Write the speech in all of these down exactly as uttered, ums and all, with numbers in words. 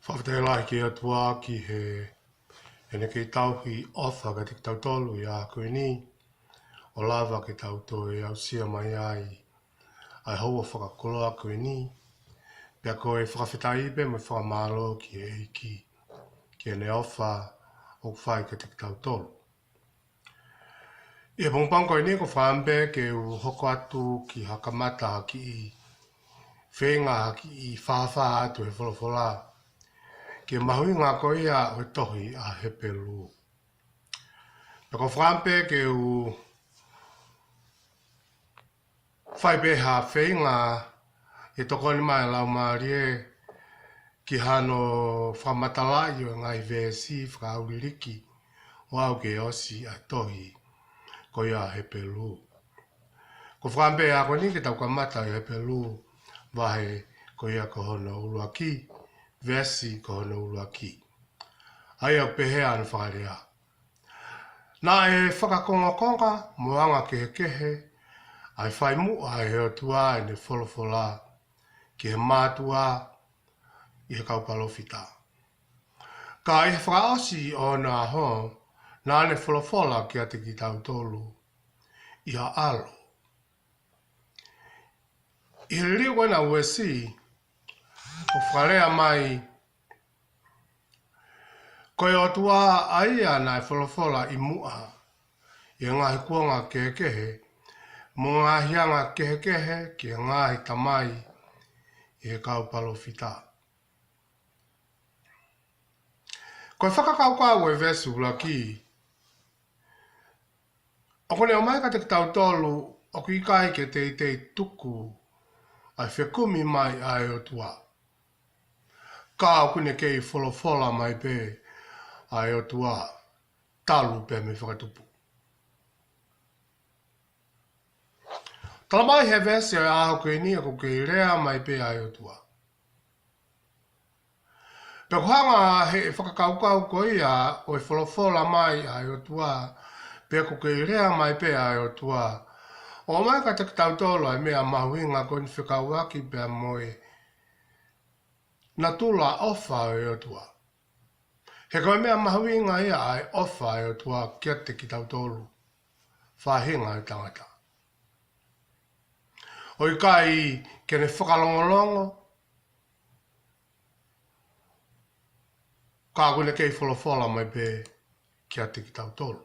Fakafetaʻi lahi ki he ʻOtua ki he, ʻene kei tauhi ʻofa kiate kitautolu ʻi he ʻaho ko eni, ʻo lava ke tau toe aʻusia mai ai ʻa e houa fakakoloa ko eni, pea ko e fakafetaʻi pē mo e fakamālō ki he ʻEiki, ki heʻene ʻofa ʻoku fai kiate kitautolu. ʻI he pongipongi ko eni ʻoku ou fakaʻamu pē ke u hoko atu ki ha kamata ha kiʻi feinga ha kiʻi fāfā atu he folofola, ki he mahuʻinga ko ia ʻo e tohi ʻa Hepelū. Pea ʻoku ou fakaʻamu pē ke u fai pē ha feinga ʻi he tokoni mai ʻa e Laumālie ki hano fakamatalaʻi ʻo e ngaahi veesi fakaʻauliliki ʻo aʻu ki he ʻosi ʻa e tohi ko ia Hepelū. ʻOku ou fakaʻamu pē ʻi he ʻaho ko eni ke tau kamata ʻi Hepelū vahe ko ia ko hono ʻuluaki, veesi ko hono ʻuluaki. ʻA ia ʻoku pehē ʻa hono fakalea: Naʻe fakakongokonga mo anga kehekehe ʻa e fai muʻa ʻe he ʻOtua ʻene folofola ki he mātuʻa ʻi he kau palōfita. Ka ʻi he fakaʻosi ʻo onoʻaho, naʻa ne folofola kiate kitautolu ʻi ha ʻAlo. ʻI he liliu ko ena ʻa Uesi, ʻoku fakalea mai, ko e ʻOtua ʻa ia naʻe folofola ʻi muʻa ʻi he ngaahi kuonga kehekehe mo e ngaahi anga kehekehe ki he ngaahi tamai ʻi he kau palōfita. Ko e fakakaukau ʻo e veesi ʻuluaki, ʻoku ne ʻomai kiate kitautolu ʻoku ʻikai ke teitei tuku ʻa e fekumi mai ʻa e ʻOtua, ka ʻoku ne kei folofola mai pē ʻa e ʻOtua talu pē mei he fakatupu. Tala mai he veesi ʻo e ʻaho ko eni ʻoku kei lea mai pē ʻa e ʻOtua. Pea ʻoku hanga ʻe he fakakaukau ko ia ʻo e folofola mai ʻa e ʻOtua, pea ʻoku kei lea mai pē ʻa e ʻOtua, ʻo ʻomai kiate kitautolu ʻa e meʻa mahuʻinga ko eni fekauʻaki pea mo e natula ʻofa ʻo e ʻOtua. He ko e meʻa mahuʻinga ia ʻa e ʻofa ʻa e ʻOtua kiate kitautolu faʻahinga ʻo e tangata. ʻOku ʻikai ke ne fakalongolongo, ka ʻoku ne kei folofola mai pē kiate kitautolu.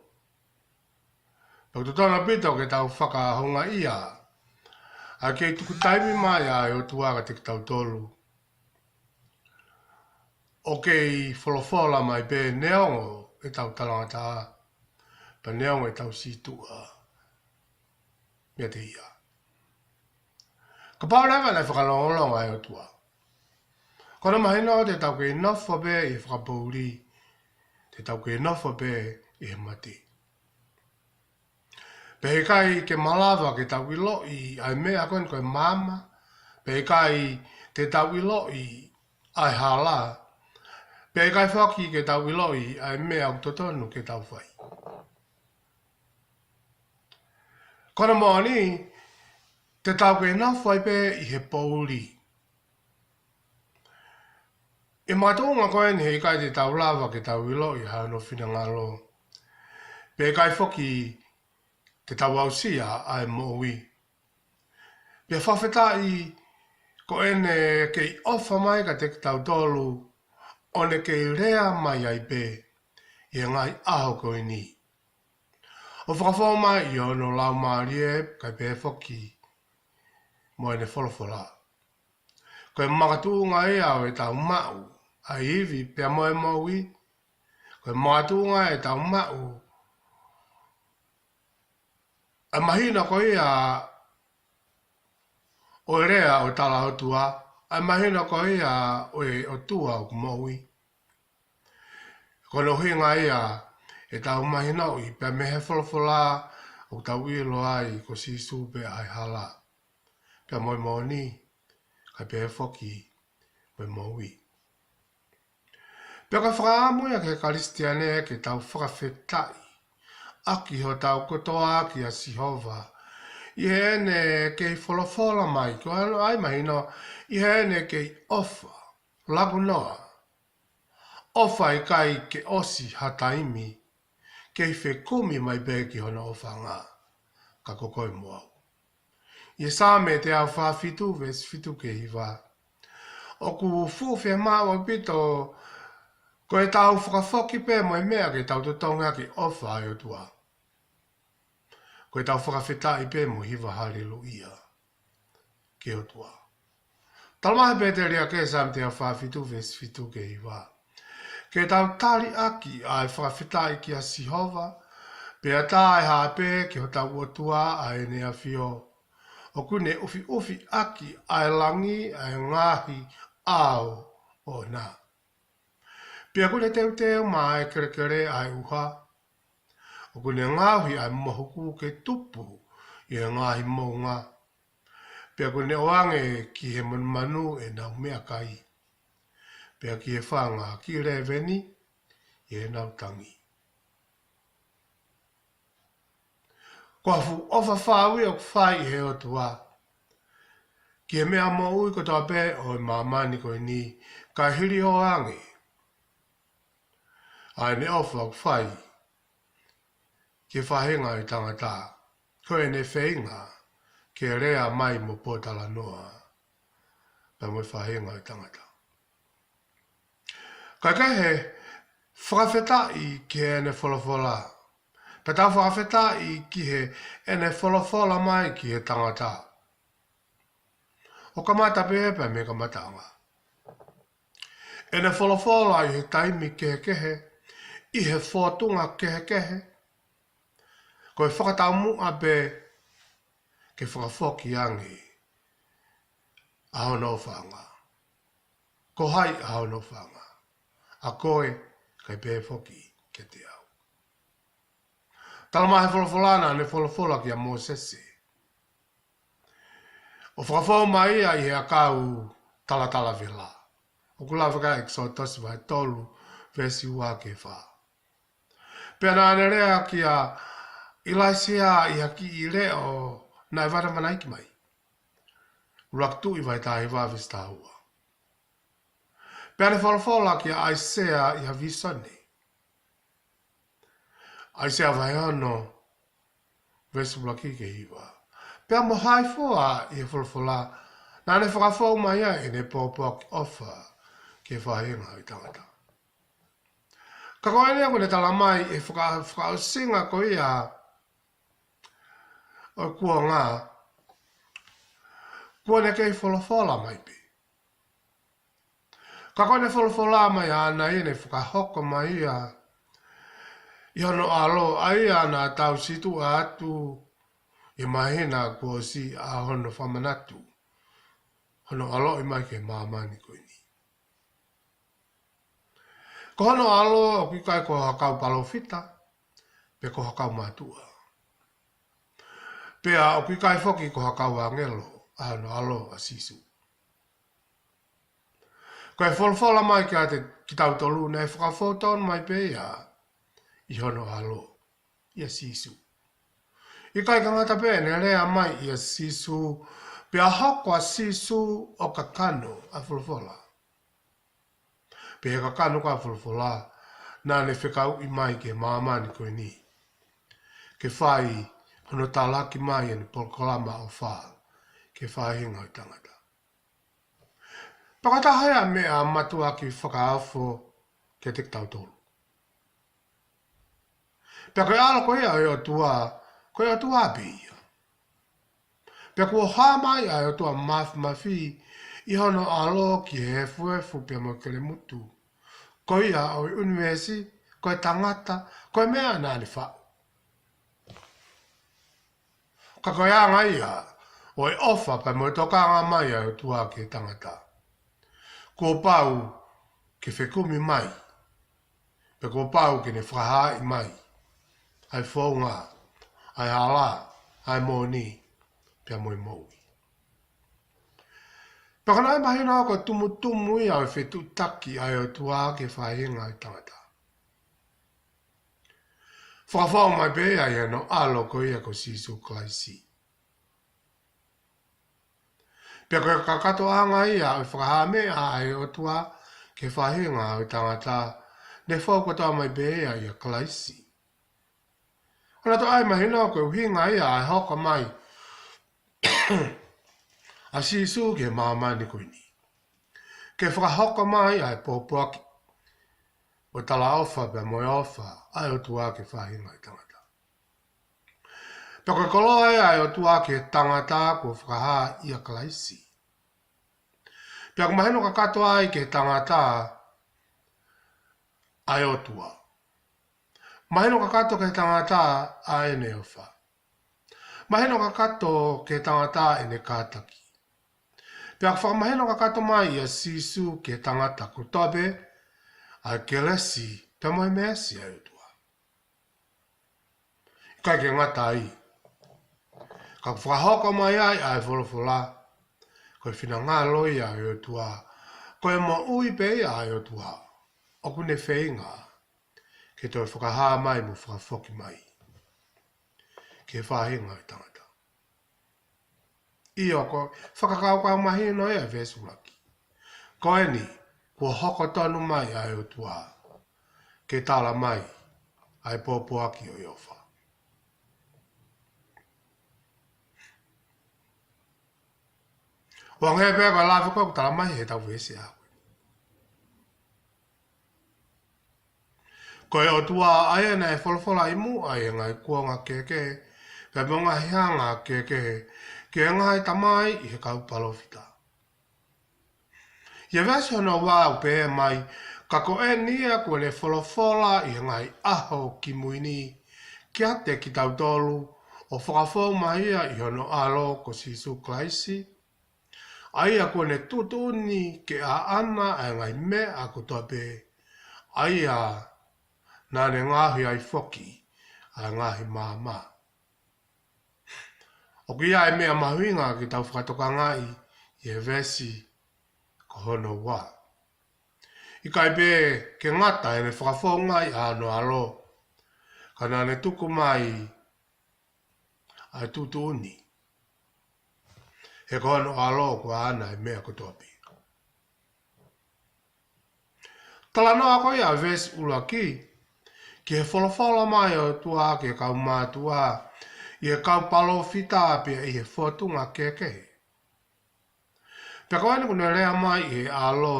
Pea ʻoku totonu ʻaupito ke tau fakahoungaʻia ʻa e kei tuku taimi mai ʻa e ʻOtua kiate kitautolu ʻo kei folofola mai pē neongo ʻetau talangataʻa, pea neongo ʻetau sītuʻa meiate ia. Kapau leva naʻe fakalongolongo ʻa e ʻOtua, ko hono mahino te tau kei nofo pē ʻi he fakapoʻuli, te tau kei nofo pē ʻi he mate. Pea heʻikai ke malava ke tau ʻiloʻi ʻa e meʻa ko eni ko e maama, pea heʻikai te tau ʻiloʻi ʻa e hala, pea heʻikai foki ke tau ʻiloʻi ʻa e meʻa ʻoku totonu ke tau fai. Ko hono moʻoni, te tau kei nofo ai pē ʻi he poʻuli. ʻI he makatuʻunga ko eni heʻikai te tau lava ke tau ʻiloʻi hano finangalo, pea ʻikai foki te tau aʻusia ʻa e moʻui. Pea fakafetaʻi ko ʻene kei ʻofa mai kiate kitautolu ʻo ne kei lea mai ai pē ʻi he ngaahi ʻaho ko eni, ʻo fakafou mai ʻi hono Laumālie, kae pehē foki mo ʻene folofola. Ko e makatuʻunga ia ʻo ʻetau maʻu ʻa e ivi pea mo e moʻui. Ko e makatuʻunga ʻetau maʻu ʻa e mahino ko ia ʻo e lea ʻo e talaʻotua, ʻa e mahino ko ia ʻo e ʻOtua ʻoku moʻui. Ko hono ʻuhinga ia ʻetau mahinoʻi pea mei he folofola ʻoku tau ʻilo ai ko Sīsū pē ʻa e hala, pea mo e moʻoni, kae pehē foki mo e moʻui. Pea ko e fakaʻamu ia ki he Kalisitiane ke tau fakafetaʻi ʻaki hotau kotoa kia Sihova ʻi heʻene kei folofola mai, ko hono ʻai mahino, ʻi heʻene kei ʻofa laku noa ʻofa ʻikai ke ʻosi ha taimi, kei fekumi mai pē ki hono ʻofaʻanga, ka ko koe mo au. ʻI he Saame teau fā fitu, veesi fitu ki he hiva. ʻOku fuʻu fiemaʻu ʻaupito ko ʻetau fakafoki pē mo e meʻa ke tau totongi ʻaki e ʻofa ʻa e ʻOtua. Ko ʻetau fakafetaʻi pē mo e hiva haleluia ki he ʻOtua. Talamai ʻe he Pēteliake, Saame teau fā fitu, veesi fitu ki he hiva, ke tau tali ʻaki ʻa e fakafetaʻi kia Sihova, pea tā ʻe hāpē ki hotau ʻOtua ʻa ʻene ʻafio, ʻoku ne ʻufiʻufi ʻaki ʻa e langi ʻa e ngaahi ʻao ʻoʻona. Pea ʻoku ne teuteu maʻa e kelekele ʻa e ʻuha, ʻoku ne ngaohi ʻa e mohuku ke tupu ʻi he ngaahi moʻunga. Pea ʻoku ne ʻoange ki he manumanu ʻenau meʻakai, pea ki he fanga kiʻi lēveni ʻi heʻenau tangi. Ko e fuʻu ʻofa fau ia ʻoku fai ʻe he ʻOtua ki he meʻa moʻui kotoa pē ʻo e māmani ko eni, kae hiliō ange ʻa ʻene ʻofa ʻoku fai ki he faʻahinga ʻo e tangata, ko ʻene feinga ke lea mai mo pōtalanoa pea mo e faʻahinga ʻo e tangata. Kae kehe, fakafetaʻi ki heʻene folofola. Pea tau fakafetaʻi ki heʻene folofola mai ki he tangata. ʻO kamata pē pea mei he kamataʻanga. ʻEne folofola ʻi he taimi kehekehe, ʻi he fōtunga kehekehe, ko e fakataumuʻa pē ke fakafoki ange ʻa hono ʻofaʻanga. Ko hai ʻa hono ʻofaʻanga? ʻA koe, kae pehē foki kiate au. Talamai ʻe he folofola naʻa ne folofola kia Mōsese ʻo fakafou mai ia ʻi he ʻakau talatala vela. ʻOku lave ki ai ʻEkisoto vahe tolu, veesi ua ki he fā. Pea naʻa ne lea kia ʻIlaisiā ʻi ha kiʻi leʻo naʻe vanavanaiki mai. ʻUluaki Tuʻi vahe taha hiva, veesi taha ua. Pea ne folofola kia ʻAisea ʻi ha vīsone. ʻAisea vahe ono, veesi ʻuluaki ki he hiva. Pea mo hai fua ʻi he folofola naʻa ne fakafou mai ai ʻene pōpoaki ʻofa ki he faʻahinga ʻo e tangata. Ka ko eni ʻoku ne talamai ʻi he faka-, fakaʻosinga ko ia ʻo e kuonga, kuo ne kei folofola mai pē. Ka ko ʻene folofola mai ʻaʻana ia naʻe fakahoko mai ia ʻi hono ʻAlo, ʻa ia naʻa tau situʻa atu ʻi he māhina kuo ʻosi ʻa hono fakamanatu hono ʻaloʻi mai ki he māmani ko eni. Ko hono ʻAlo ʻoku ʻikai ko ha kau palōfita, pe ko ha kau mātuʻa. Pea ʻoku ʻikai foki ko ha kau ʻāngelo ʻa hono ʻAlo ʻa Sīsū. Ko e folofola mai kiate kitautolu naʻe fakafou tonu mai pē ia ʻi hono ʻAlo, ʻia Sīsū. ʻIkai ke ngata pē ʻene lea mai ʻia Sīsū, pea hoko ʻa Sīsū ʻo kakano ʻa e folofola. Pea ʻi he kakano ko ia ʻa e folofola, naʻa ne fekauʻi mai ki he māmani ko eni ke fai hono talaki mai ʻene polokalama ʻofa ki he faʻahinga ʻo e tangata. Pea ko e taha ia e meʻa mātuʻaki fakaofo kiate kitautolu. Pea ko e ʻAlo ko ia ʻo e ʻOtua, ko e ʻOtua pē ia. Pea kuo hā mai ʻa e ʻOtua Māfimafi ʻi hono ʻAlo ki he efuefu pea mo e kelemutu ko ia ʻo e ʻunivēsi, ko e tangata, ko e meʻa naʻa ne faʻu. Ka ko e anga ia ʻo e ʻofa pea mo e tokanga mai ʻa e ʻOtua ki he tangata. Kuo pau ke fekumi mai, pea kuo pau ke ne fakahaaʻi mai ʻa e founga, ʻa e hala, ʻa e moʻoni, pea mo e moʻui. Pea ko e ngaahi mahino ko e tumutumu ia ʻo e fetuʻutaki ʻa e ʻOtua ki he faʻahinga ʻo e tangata. Fakafou mai pē ia ʻi hono ʻAlo ko ia ko Sīsū Kalaisi. Pea ko e kakatoʻanga ia ʻo e fakahā meʻa ʻa e ʻOtua ki he faʻahinga ʻo e tangata, ne fou kotoa mai pē ia ʻia Kalaisi. ʻOku tau ʻai mahino ko e ʻuhinga ia ʻa e hoko mai ʻa Sīsū ki he māmani ko eni, ke fakahoko mai ʻa e pōpoaki ʻo e talaʻofa pea mo e ʻofa ʻa e ʻOtua ki he faʻahinga ʻo e tangata. Pea ko e koloa ia ʻa e ʻOtua ki he tangata kuo fakahā ʻia Kalaisi. Pea ʻoku mahino kakato ai ki he tangata ʻa e ʻOtua. Mahino kakato ki he tangata ʻa ʻene ʻofa. Mahino kakato ki he tangata ʻene kātaki. Pea ʻoku fakamahino kakato mai ʻia Sīsū ki he tangata kotoa pē ʻa e kelesi pea mo e meesi ʻa e ʻOtua. ʻIkai ke ngata ai, ka ʻoku fakahoko mai ai ʻa e folofola, ko e finangalo ia ʻo e ʻOtua, ko e moʻui pē ia ʻa e ʻOtua ʻoku ne feinga ke toe fakahā mai mo fakafoki mai ki he faʻahinga ʻo e tangata. ʻIo, ko e fakakaukau mahino ia ʻa e veesi ʻuluaki. Ko eni, kuo hoko tonu mai ʻa e ʻOtua ke tala mai ʻa e pōpoaki ʻo e ʻofa. ʻO hangē pē ko e lave ko ē ʻoku tala mai heʻetau veesi ʻa ē. Ko e ʻOtua ʻa ia naʻe folofola ʻi muʻa ʻi he ngaahi kuonga kehekehe, pea mo e ngaahi anga kehekehe, ki he ngaahi tamai ʻi he kau palōfita. ʻI he veesi hono ua ʻoku pehē mai, ka ko eni ia kuo ne folofola ʻi he ngaahi ʻaho kimui ni, kiate kitautolu, ʻo fakafou mai ia ʻi hono ʻAlo ko Sīsū Kalaisi, ʻa ia kuo ne tuʻutuʻuni ke ʻaʻana ʻa e ngaahi meʻa kotoa pē, ʻa ia naʻa ne ngaohi ai foki ʻa e ngaahi maama. ʻOku ʻi ai e meʻa mahuʻinga ke tau fakatokangaʻi ʻi he veesi ko hono ua. ʻIkai pē ke ngata ʻene fakafoungaʻi ʻa hono ʻAlo, ka naʻa ne tuku mai ʻa e tuʻutuʻuni, he ko hono ʻAlo kuo ʻaʻana e meʻa kotoa pē. Talanoa ko ia ʻa e veesi ʻuluaki ki he folofola mai ʻa e ʻOtua ki he kau mātuʻa ʻi he kau palōfita pea ʻi he fōtunga kehekehe. Pea ko eni kuo ne lea mai ʻi he ʻAlo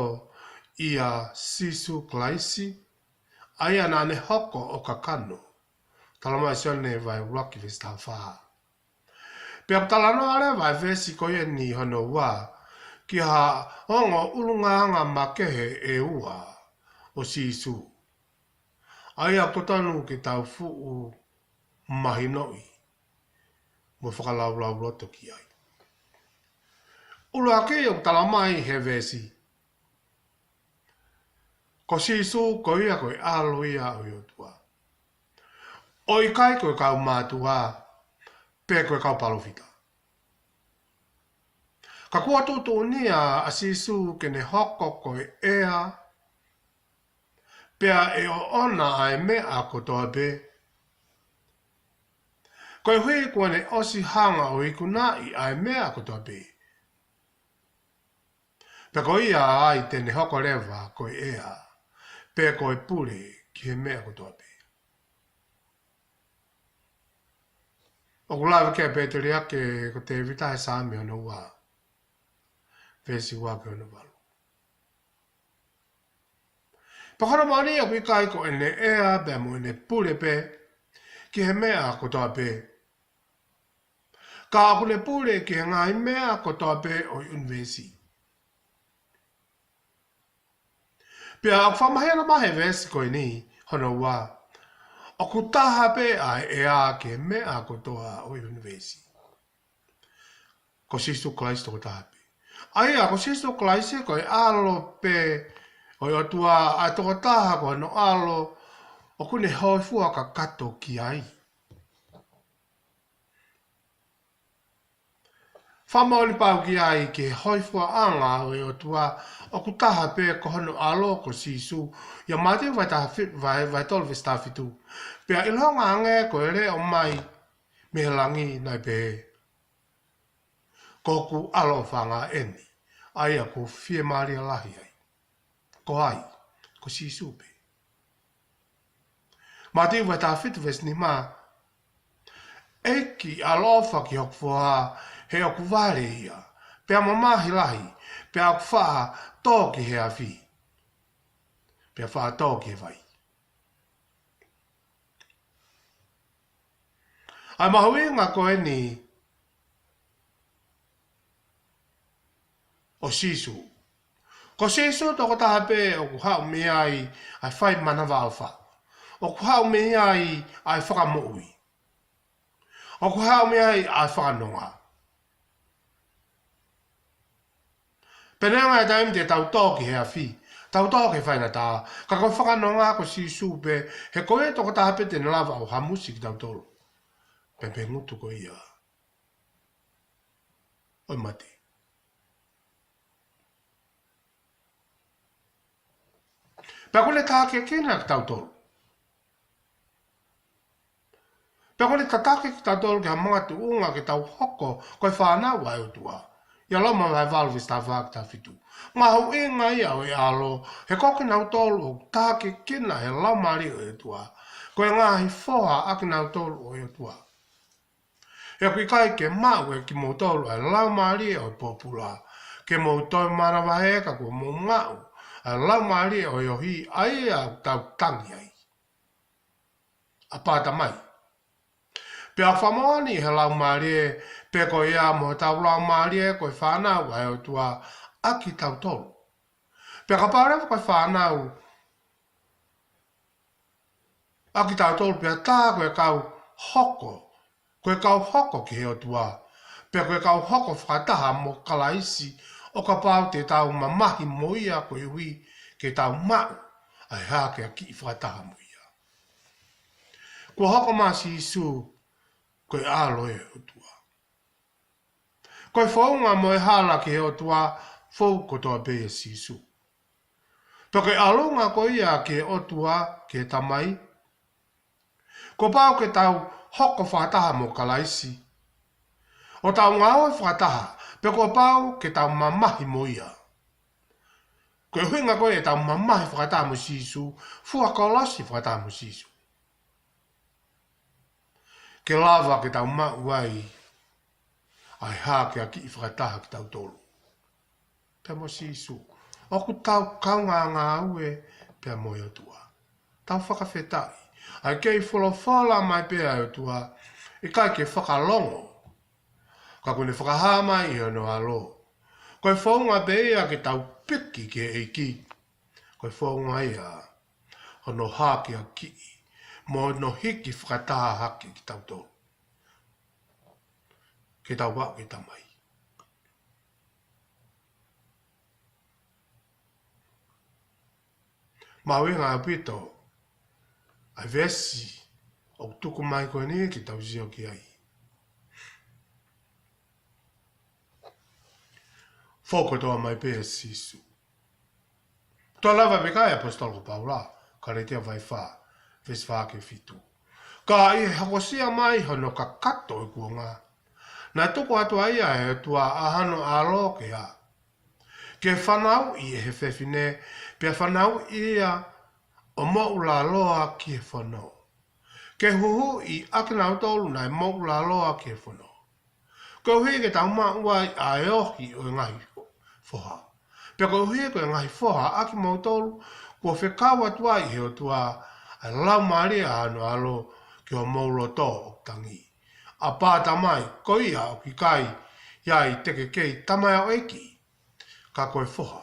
ʻia Sīsū Kalaisi, ʻa ia naʻa ne hoko ʻo kakano. Tala mai Sione vahe ʻuluaki veesi taha fā. Pea ʻoku talanoa leva ʻa e veesi ko eni hono ua ki ha ongo ʻulungaanga makehe ʻe ua ʻo Sīsū, ʻa ia ʻoku totonu ke tau fuʻu mahinoʻi mo fakalaulauloto ki ai. ʻUluaki ʻoku tala mai he veesi, ko Sīsū ko ia ko e ʻAlo ia ʻo e ʻOtua, ʻo ʻikai ko e kau mātuʻa, pe ko e kau palōfita. Ka kuo tuʻutuʻuni ʻa Sīsū ke ne hoko ko e ʻea, pea ʻe ʻoʻona ʻa e meʻa kotoa pē, koeʻuhi kuo ne ʻosi hanga ʻo ikunaʻi ʻa e meʻa kotoa pē. Pea ko ia ai te ne hoko leva ko e ʻea, pe ko e pule ki he meʻa kotoa pē. ʻOku lave ki ai e pēteliake ko Tēvita he Saame hono ua, veesi ua ki hono valu. Pea ko hono moʻoni ʻoku ʻikai ko ʻene ʻea pea mo ʻene pule pē ki he meʻa kotoa pē, ka ʻoku ne pule ki he ngaahi meʻa kotoa pē ʻo e ʻunivēsi. Pea ʻoku fakamahino mai he veesi ko eni hono ua, ʻoku taha pē ʻa e ʻea ki he meʻa kotoa ʻo e ʻunivēsi. Ko Sīsū Kalaisi tokotaha pē. ʻA ia, ko Sīsū Kalaisi ko e ʻAlo pē ʻo e ʻOtua, ʻa e tokotaha ko hono ʻAlo ʻoku ne hōifua kakato ki ai. Fakamoʻoni pau ki ai ki he hōifuaʻanga ʻo e ʻOtua ʻoku taha pē ko hono ʻAlo ko Sīsū, ʻia Mātiu vahe taha fi-, vahe, vahe tolu veesi taha fitu. Pea ʻilonga ange ko e leʻo mai mei he langi naʻe pehē, ko hoku ʻAlo ʻofaʻanga eni, ʻa ia ʻoku ou fiemālie lahi ai. Ko hai? Ko Sīsū pē. Mātiu vahe taha fitu veesi nima: ʻEiki, ʻaloʻofa ki hoku foha, he ʻoku vale ia, pea mamahi lahi, pea ʻoku faʻa tō ki he afi, pea faʻa tō ki he vai. ʻA e mahuʻinga ko eni ʻo Sīsū. Ko Sīsū tokotaha pē ʻoku haʻu mei ai ʻa e fai manavaʻofa. ʻOku haʻu mei ai ʻa e fakamoʻui. ʻOku haʻu mei ai ʻa e fakanonga. Pea neongo e taimi te tau tō ki he afi, tau tō ki he faingataʻa, ka ko e fakanonga ko Sīsū pē, he ko ia tokotaha pē te ne lava ʻo hamusi kitautolu mei he ngutu ko ia ʻo e mate. Pea ʻoku ne tākiekina kitautolu. Pea ʻoku ne tataki kitautolu ki ha makatuʻunga ke tau hoko ko e fānau ʻa e ʻOtua. ʻI he Loma vahe valu veesi taha fā ki he taha fitu. Mahuʻinga ia ʻo e ʻAlo, he ko kinautolu ʻoku tākiekina ʻe he Laumālie ʻo e ʻOtua, ko e ngaahi foha ʻa kinautolu ʻo e ʻOtua. He ʻoku ʻikai ke maʻu ʻe kimoutolu ʻa e laumālie ʻo e pōpula ke mou toe manavahē, ka kuo mou maʻu ʻa e laumālie ʻo e ohi, ʻa ia ʻoku tau tangi ai. ʻApā Tamai. Pea ʻoku fakamoʻoni ʻe he Laumālie, pea ko ia mo hotau laumālie, ko e fānau ʻa e ʻOtua ʻa kitautolu. Pea kapau leva ko e fānau ʻa kitautolu, pea tā ko e kau hoko, ko e kau hoko ki he ʻOtua, pea ko e kau hoko fakataha mo Kalaisi, ʻo kapau te tau mamahi mo ia, koeʻuhi ke tau maʻu ʻa e hākeakiʻi fakataha mo ia. Kuo hoko mai ʻa Sīsū ko e ʻAlo ʻo e ʻOtua. Ko e founga mo e hala ki he ʻOtua, fou kotoa pē ʻia Sīsū. Pea ko e ʻalunga ko ia ki he ʻOtua, ki he Tamai, kuo pau ke tau hoko fakataha mo Kalaisi, ʻo tau ngāue fakataha, pea kuo pau ke tau mamahi mo ia. Ko e ʻuhinga ko ē ʻetau mamahi fakataha mo Sīsū, fua kolosi fakataha mo Sīsū, ke lava ke tau maʻu ai ʻa e hākeakiʻi fakataha kitautolu pea mo Sīsū. ʻOku tau kaungā ngāue pea mo e ʻOtua. Tau fakafetaʻi. ʻA e kei folofola mai pē ʻa e ʻOtua, ʻikai ke fakalongo, ka kuo ne fakahā mai ʻi hono ʻAlo. Ko e founga pē ia ke tau piki ki he ʻEiki. Ko e founga ia hono hākeakiʻi mo hono hiki fakataha hake kitautolu, ke tau aʻu ki he Tamai. Mahuʻinga ʻaupito ʻa e veesi ʻoku tuku mai ko eni ke tau sio ki ai. Fou kotoa mai pē ʻia Sīsū. Toe lave mai ki ai ʻa e ʻaposetolo ko Paula, Kalētia vahe fā, veesi fā ki he fitu. Ka ʻi he hokosia mai hono kakato ʻo e kuonga, naʻe tuku atu ai ʻe he ʻOtua ʻa hono ʻAlo ke hā? Ke fanauʻi ʻe he fefine, pea fanauʻi ia ʻo moʻulaloa ki he fono, ke huhuʻi ʻa kinautolu naʻe moʻulaloa ki he fono. Koeʻuhi ke tau maʻu ai ʻa e ohi ʻo e ngaahi foha. Pea koeʻuhi ko e ngaahi foha ʻa kimoutolu, kuo fekau atu ai ʻe he ʻOtua ʻa e Laumālie ʻa hono ʻAlo ki homou loto ʻoku tangi, ʻApā Tamai, ko ia ʻoku ʻikai ʻi ai te ke kei tamaioʻeiki, ka ko e foha.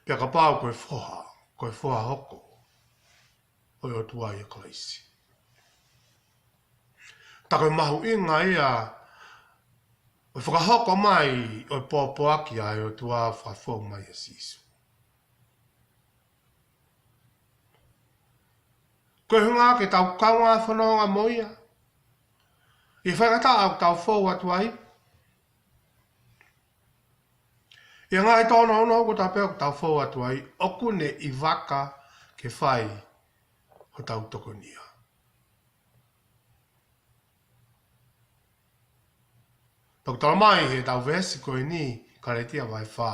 Pea kapau ko e foha, ko e foha hoko ʻo e ʻOtua ʻia Kalaisi. Tā ko e mahuʻinga ia ʻo e fakahoko mai ʻo e pōpoaki ʻa e ʻOtua fakafou mai ʻia Sīsū. Ko e ʻuhinga ke tau kaungā fononga mo ia ʻi he faingataʻa ʻoku tau fou atu ai, ʻi he ngaahi tōnounou kotoa pē ʻoku tau fou atu ai, ʻoku ne ʻi vaka ke fai hotau tokonia. Pea ʻoku talamai ʻe heʻetau veesi ko eni, Kalētia vahe fā,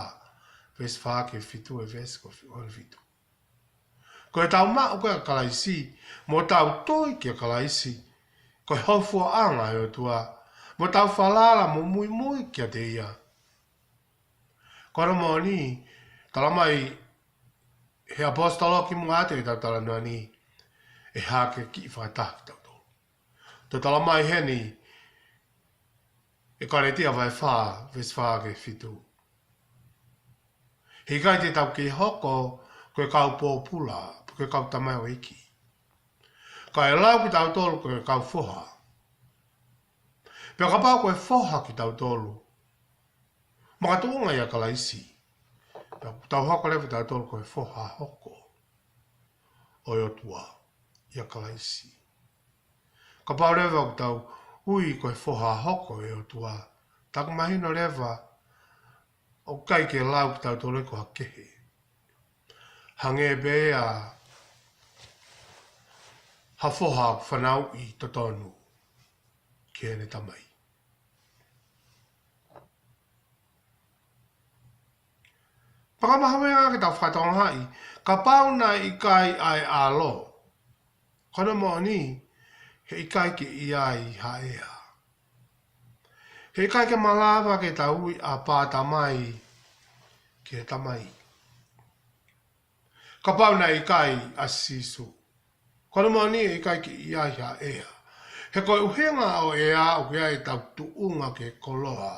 veesi fā ki he fitu, ʻa e veesi ko fi-, ʻo e fitu. Ko ʻetau maʻu ko ē ʻa Kalaisi, mo tau tui kia Kalaisi, ko e hofuaʻanga ʻo e ʻOtua, mo tau falala mo muimui kiate ia. Ko hono moʻoni, talamai ʻe he ʻaposetolo kimuʻa atu ʻetau talanoa ni, ʻe hākeakiʻi fakataha kitautolu. Toe talamai heni ʻe Kalētia vahe fā, veesi fā ki he fitu. He ʻikai te tau kei hoko ko e kau pōpula, pe ko e kau tamaioʻeiki. Ka ʻe lau kitautolu ko e kau foha. Pea kapau ko e foha kitautolu, makatuʻunga ʻia Kalaisi, pea ʻoku tau hoko leva kitautolu ko e foha hoko ʻo e ʻOtua ʻia Kalaisi. Kapau leva ʻoku tau ui ko e foha hoko ʻo e ʻOtua, taku mahino leva ʻoku ʻikai ke lau kitautolu ko ha kehe. Hangē pē ia ha foha ʻoku fanauʻi totonu ki heʻene tamai. Pea ko e mahuʻinga ke tau fakatokangaʻi, kapau naʻe ʻikai ʻa e ʻAlo, ko hono moʻoni, he ʻikai ke ʻi ai ha ʻea. He ʻikai ke malava ke tau ui ʻApā Tamai ki he Tamai. Kapau naʻe ʻikai ʻa Sīsū, ko hono moʻoni ʻe ʻikai ke ʻi ai ha ʻea. He ko e ʻuhinga ʻo e ʻea ʻoku ʻi ai ʻetau tuʻunga ki he koloa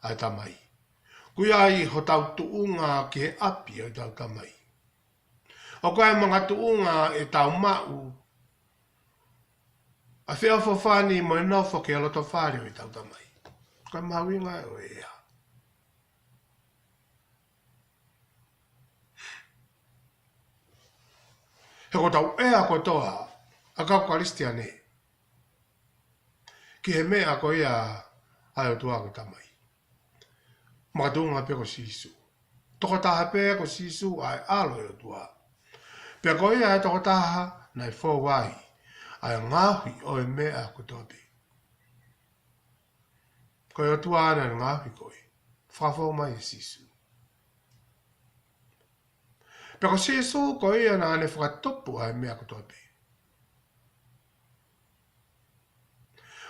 ʻa e Tamai. ʻOku ʻi ai hotau tuʻunga ki he ʻapi ʻo ʻetau Tamai. ʻOku ʻi ai e makatuʻunga ʻetau maʻu ʻa e feʻofoʻofani mo e nofo ki he loto fale ʻo ʻetau Tamai. Ko e mahuʻinga ʻo e ʻea. He ko ʻetau ʻea kotoa ʻa e kau Kalisitiane ki he meʻa ko ia ʻa e ʻOtua ko e Tamai. Makatuʻunga pē ko Sīsū. Tokotaha pē ko Sīsū ʻa e ʻAlo ʻo e ʻOtua. Pea ko ia ʻa e tokotaha naʻe fou ai ʻa e ngaohi ʻo e meʻa kotoa pē. Ko e ʻOtua naʻa ne ngaohi ko ē. Fakafou mai ʻe Sīsū. Pea ko Sīsū ko ia naʻa ne fakatupu ʻa e meʻa kotoa pē.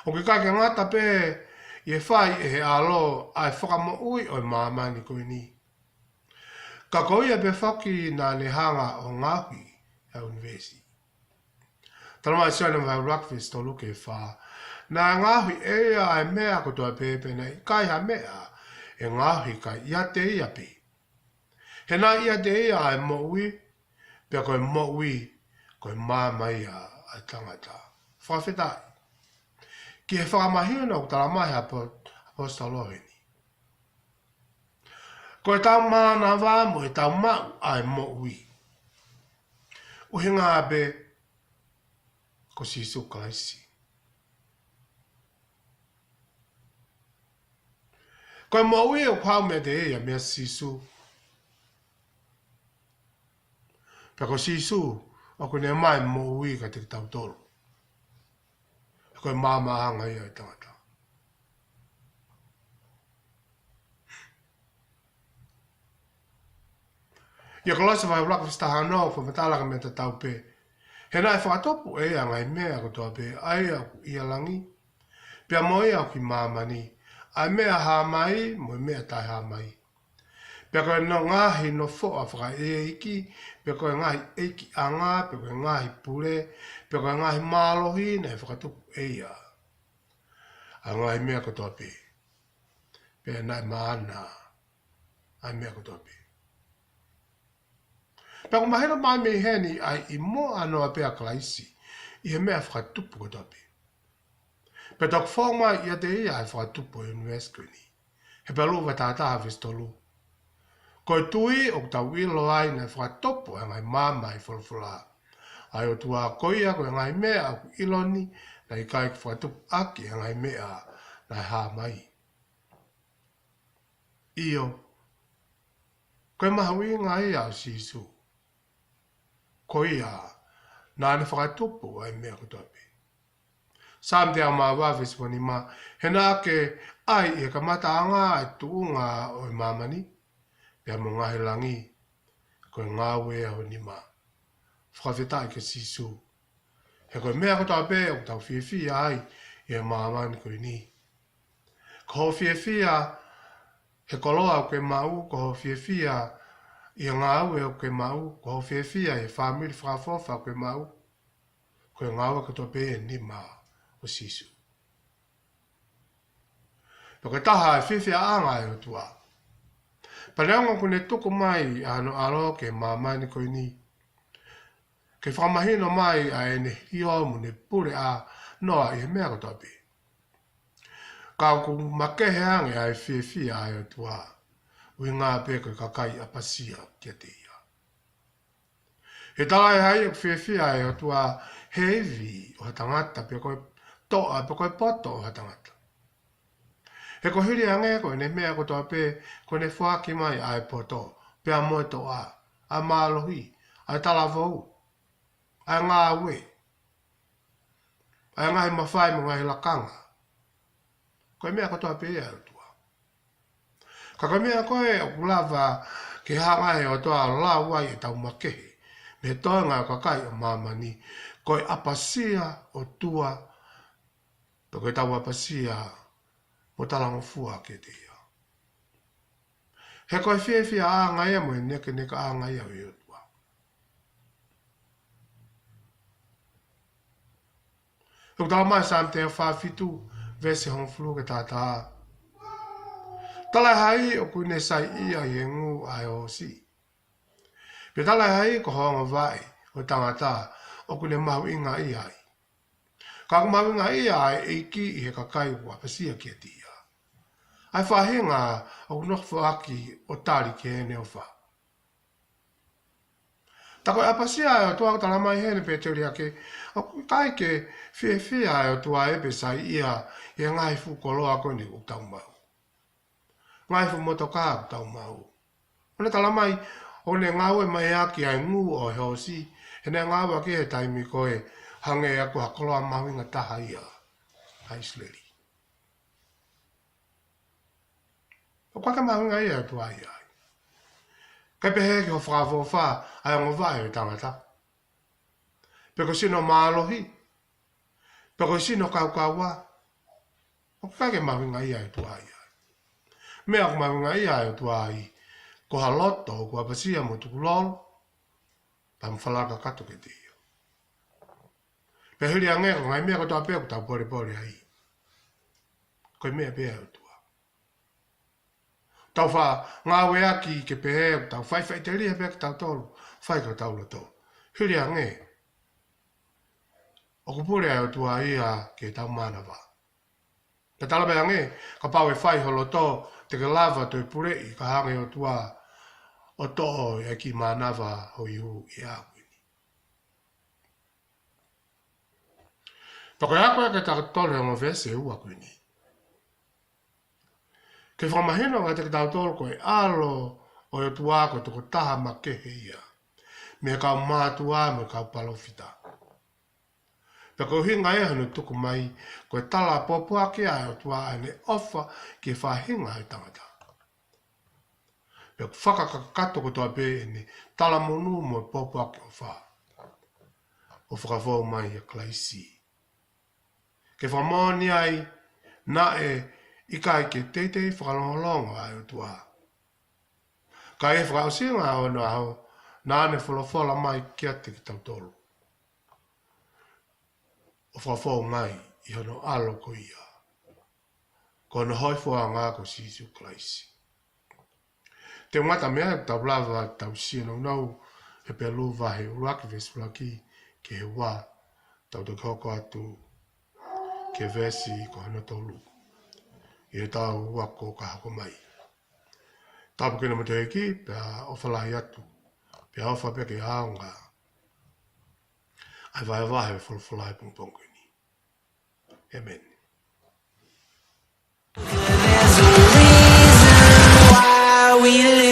ʻOku ʻikai ke ngata pē ʻi he fai ʻe he ʻAlo ʻa e fakamoʻui ʻo e māmani ko eni. Ka ko ia pē foki naʻa ne hanga ʻo ngaohi ʻa e ʻunivēsi. Talamai ʻe Sione vahe ʻuluaki veesi tolu ki he fā. Naʻe ngaohi ʻe ia ʻa e meʻa kotoa pē, pea naʻe ʻikai ha meʻa ʻe ngaohi ʻikai ʻiate ia pē. He naʻe ʻiate ia ʻa e moʻui, pea ko e moʻui, ko e maama ia ʻa e tangata. Fakafetaʻi. Ki he fakamahino ʻoku talamai ʻe he ʻapo-, ʻaposetolo heni. Ko ʻetau mānava mo ʻetau maʻu ʻa e moʻui, ʻuhinga pē ko Sīsū Kalaisi. Ko e moʻui ʻoku haʻu meiate ia, meia Sīsū. Pea ko Sīsū ʻoku ne ʻomai moʻui kiate kitautolu. Ko e maama ʻanga ia ʻo e tangata. ʻIa Kolose vahe ʻuluaki veesi taha ono, fakamatala ki he meʻa tatau pē. He naʻe fakatupu ʻe ia ʻa e ngaahi meʻa kotoa pē, ʻa ia ʻoku ʻi he langi, pea mo ia ʻoku ʻi māmani, ʻa e meʻa hā mai, mo e meʻa taʻehā mai. Pea ko e ngaahi nofoʻa fakaʻeiʻeiki, pea ko e ngaahi ʻeikiʻanga, pea ko e ngaahi pule, pea ko e ngaahi mālohi, naʻe fakatupu ʻe ia ʻa e ngaahi meʻa kotoa pē. Pea naʻe maʻana ʻa e meʻa kotoa pē. Pea ʻoku mahino mai mei heni ʻa e ʻi muʻa noa pē ʻa Kalaisi ʻi he meʻa fakatupu kotoa pē. Pea toki fou mai ʻiate ia ʻa e fakatupu ʻo e ʻunivēsi ko eni. Hepelū vahe taha taha veesi tolu. Ko e tui ʻoku tau ʻilo ai naʻe fakatupu ʻa e ngaahi maama ʻi he folofola ʻa e ʻOtua, ko ia ko e ngaahi meʻa ʻoku ʻilo ni, naʻe ʻikai ke fakatupu ʻaki ʻa e ngaahi meʻa naʻe hā mai. ʻIo, ko e mahuʻinga ia ʻo Sīsū. Ko ia naʻa ne fakatupu ʻa e meʻa kotoa pē. Saame teau mā ua veesi ua nima, he naʻa ke ʻai ʻi he kamataʻanga ʻa e tuʻunga ʻo e māmani, pea mo e ngaahi langi, ko e ngāue ʻa ho nima. Fakafetaʻi kia Sīsū. He ko e meʻa kotoa pē ʻoku tau fiefia ai ʻi he māmani ko eni. Ko hoʻo fiefia he koloa ʻoku ke maʻu, ko hoʻo fiefia ʻi he ngāue ʻoku ke maʻu, ko hoʻo fiefia he fāmili fakaʻofoʻofa ʻoku ke maʻu, ko e ngāue kotoa pē ʻeni maʻa Sīsū. Pea ko e taha e fiefiaʻanga ʻa e ʻOtua. Pea neongo kuo ne tuku mai ʻa hono ʻAlo ki he māmani ko eni ke fakamahino mai ʻa ʻene hio mo ʻene puleʻanga ʻi he meʻa kotoa pē. Ka ʻoku makehe ange ʻa e fiefia ʻa e ʻOtua, ʻuhinga pē ko e kakai ʻapasia kiate ia. He talaʻehai ʻoku fiefia ʻa e ʻOtua he ivi ʻo ha tangata pe ko e toʻa pe ko e poto ʻo ha tangata. He ko e hili ange ko ʻene meʻa kotoa pē, ko ʻene foaki mai ʻa e poto, pea mo e toʻa, ʻa e mālohi, ʻa e talavou, ʻa e ngāue, ʻa e ngaahi mafai mo e ngaahi lakanga. Ko e meʻa kotoa pē ia ʻa e ʻOtua. Ka ko e meʻa ko ē ʻoku lava ke hanga ʻe he ʻOtua ʻo lau ai ʻetau makehe mei he toenga ʻo e kakai ʻo māmani, ko e ʻapasia ʻOtua, pe ko ʻetau ʻapasia mo talangofua kiate ia. He ko e fiefiaʻanga ia mo e nekenekaʻanga ia ʻo e ʻOtua. ʻOku talamai ʻe Saame teau fā fitu, veesi hongofulu ki he taha taha: Talaʻehai ʻoku ne saiʻia ʻi he ngū ʻa e hoosi. Pea talaʻehai ko hono ongo vaʻe ʻo e tangata ʻoku ne mahuʻingaʻia ai. Ka ʻoku mahuʻingaʻia ʻa e ʻEiki ʻi he kakai ʻoku ʻapasia kiate ia, ʻa e faʻahinga ʻoku nofo ʻaki ʻo tali ki heʻene ʻofa. Tā ko e ʻapasia ʻa e ʻOtua ʻoku talamai heni pē teliake, ʻoku ʻikai ke fiefia ʻa e ʻOtua ia pe saiʻia ʻi he ngaahi fuʻu koloa ko eni ʻoku tau maʻu, ngaahi fuʻu motoka ʻoku tau maʻu. ʻOku ne talamai ʻoku ne ngāue mai ʻaki ʻa e ngū ʻo e hoosi, ʻene ngāue ʻaki he taimi ko ē hangē ia ko ha koloa mahuʻinga taha ia ʻa ʻIsileli. ʻOku ʻikai ke mahuʻingaʻia ʻa e ʻOtua ia ai. Kae pehē ki hono fakaʻofoʻofa ʻa e ongo vaʻe ʻo e tangata, pe ko e sino mālohi, pe ko e sino kaukaua, ʻoku ʻikai ke mahuʻingaʻia ʻa e ʻOtua ia ai. Meʻa ʻoku mahuʻingaʻia ʻa e ʻOtua ai, ko ha loto ʻoku ʻapasia mo tukulolo, pea mo falala kakato kiate ia. Pea hili ange ko e ngaahi meʻa kotoa pē ʻoku tau polepole ai, ko e meʻa pē ia ʻa e ʻOtua. Tau faʻa ngāueʻaki ke pehē ʻoku tau fai faʻiteliha pē kitautolu, fai ki hotau loto. Hili ange, ʻoku pule ʻa e ʻOtua ia ki heʻetau mānava. Pea talamai ange, kapau ʻe fai ho loto, te ke lava ʻo toe puleʻi, kae hanga ʻe he ʻOtua ʻo toʻo ʻa e kiʻi mānava ʻo e ihu ʻi he ʻaho ko eni. Pea ko e ako ia kiate kitautolu ʻa e ongo veesi ʻe ua ko eni, ke fakamahino kiate kitautolu ko e ʻAlo ʻo e ʻOtua ko e tokotaha makehe ia mei he kau mātuʻa mo e kau palōfita. Pea ko e ʻuhinga ia hono tuku mai, ko e tala pōpoaki ʻa e ʻOtua ʻa ʻene ʻofa ki he faʻahinga ʻo e tangata. Pea ʻoku fakakakato kotoa pē ʻene talamonū mo e pōpoaki ʻofa ʻo fakafou mai ʻia Kalaisi, ke fakamoʻoni ai naʻe ʻikai ke teitei fakalongolongo ʻa e ʻOtua, ka ʻi he fakaʻosinga ʻo onoʻaho, naʻa ne folofola mai kiate kitautolu, ʻo fakafou mai ʻi hono ʻAlo ko ia, ko hono hōifuaʻanga ko Sīsū Kalaisi. Te u ngata mei ai, tau lava ʻo tau sio nounou he Hepelū vahe ʻuluaki veesi ʻuluaki ki he ua, tau toki hoko atu ki he veesi ko hono tolu ʻi heʻetau ako ka hoko mai. Tāpuekina kimoutolu ʻe he ʻEiki, pea ʻofa lahi atu, pea ʻofa pē ke ʻaonga ʻa e vahevahe ʻo e folofola he pongipongi ko eni. ʻĒmeni. There's a reason why we live.